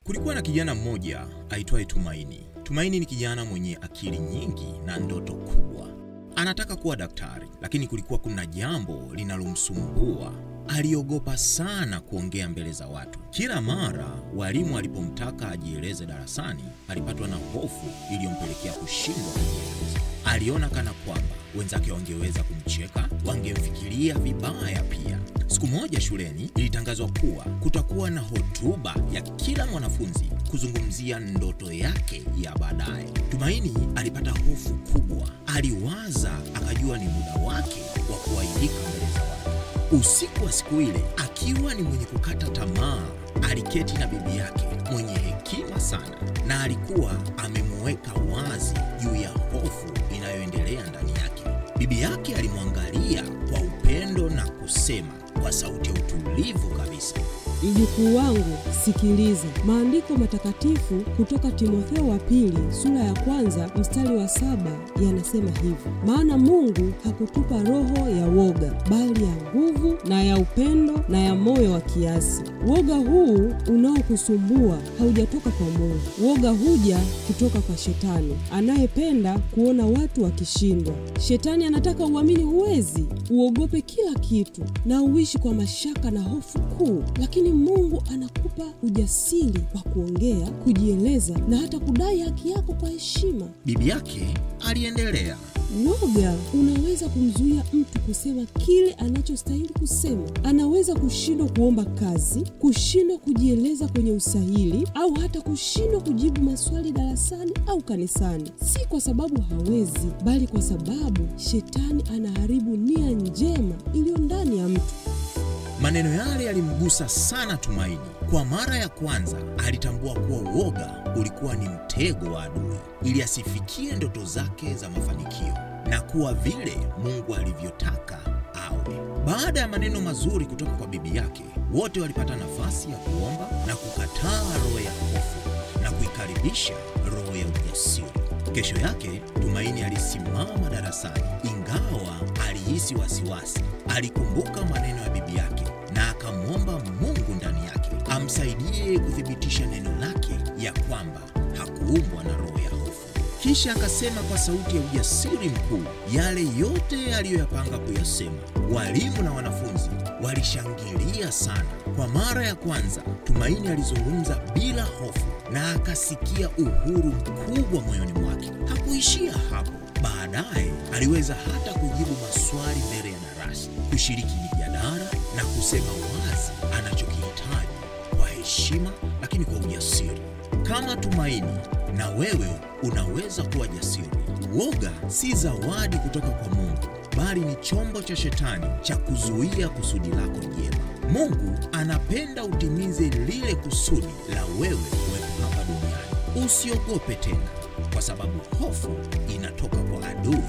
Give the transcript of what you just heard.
Kulikuwa na kijana mmoja aitwaye Tumaini. Tumaini ni kijana mwenye akili nyingi na ndoto kubwa. Anataka kuwa daktari, lakini kulikuwa kuna jambo linalomsumbua. Aliogopa sana kuongea mbele za watu. Kila mara walimu alipomtaka ajieleze darasani, alipatwa na hofu iliyompelekea kushindwa kujieleza. Aliona kana kwamba wenzake wangeweza kumcheka, wangemfikiria vibaya pia. Siku moja shuleni ilitangazwa kuwa kutakuwa na hotuba ya kila mwanafunzi kuzungumzia ndoto yake ya baadaye. Tumaini alipata hofu kubwa. Aliwaza, akajua ni muda wake wa kuaibika mbele za watu. Usiku wa siku ile, akiwa ni mwenye kukata tamaa, aliketi na bibi yake mwenye hekima sana, na alikuwa amemweka wazi juu ya hofu inayoendelea ndani yake. Bibi yake alimwangalia kwa upendo na kusema kwa sauti ya utulivu kabisa, "Mjukuu wangu, sikiliza. Maandiko matakatifu kutoka Timotheo wa pili sura ya 1 mstari wa 7 yanasema hivi: maana Mungu hakutupa roho ya woga, bali ya nguvu na ya upendo na ya moyo wa kiasi. Woga huu unaokusumbua haujatoka kwa Mungu. Woga huja kutoka kwa shetani, anayependa kuona watu wakishindwa. Shetani anataka uamini huwezi, uogope kila kitu na uishi kwa mashaka na hofu kuu. Lakini Mungu anakupa ujasiri wa kuongea, kujieleza na hata kudai haki yako kwa heshima." Bibi yake aliendelea, "Woga unaweza kumzuia mtu kusema kile anachostahili kusema. Anaweza kushindwa kuomba kazi, kushindwa kujieleza kwenye usahili, au hata kushindwa kujibu maswali darasani au kanisani. Si kwa sababu hawezi, bali kwa sababu shetani anaharibu nia njema iliyo ndani ya mtu." Maneno yale yalimgusa sana Tumaini. Kwa mara ya kwanza alitambua kuwa uoga ulikuwa ni mtego wa adui ili asifikie ndoto zake za mafanikio na kuwa vile Mungu alivyotaka awe. Baada ya maneno mazuri kutoka kwa bibi yake, wote walipata nafasi ya kuomba na kukataa roho ya hofu na kuikaribisha roho ya ujasiri. Kesho yake Tumaini alisimama darasani. Ingawa alihisi wasiwasi, alikumbuka maneno ya bibi yake na akamwomba Mungu ndani yake amsaidie kuthibitisha neno lake ya kwamba hakuumbwa na roho ya hofu. Kisha akasema kwa sauti ya ujasiri mkuu yale yote aliyoyapanga kuyasema. Walimu na wanafunzi walishangilia sana. Kwa mara ya kwanza Tumaini alizungumza bila hofu na akasikia uhuru mkubwa moyoni mwake. Hakuishia hapo. Baadaye aliweza hata kujibu maswali mbele ya darasa, kushiriki mijadala na kusema wazi anachokihitaji kwa heshima lakini kwa ujasiri. Kama Tumaini, na wewe unaweza kuwa jasiri. Woga si zawadi kutoka kwa Mungu, bali ni chombo cha shetani cha kuzuia kusudi lako jema. Mungu anapenda utimize lile kusudi la wewe kuwepo hapa duniani. Usiogope tena, kwa sababu hofu inatoka kwa adui.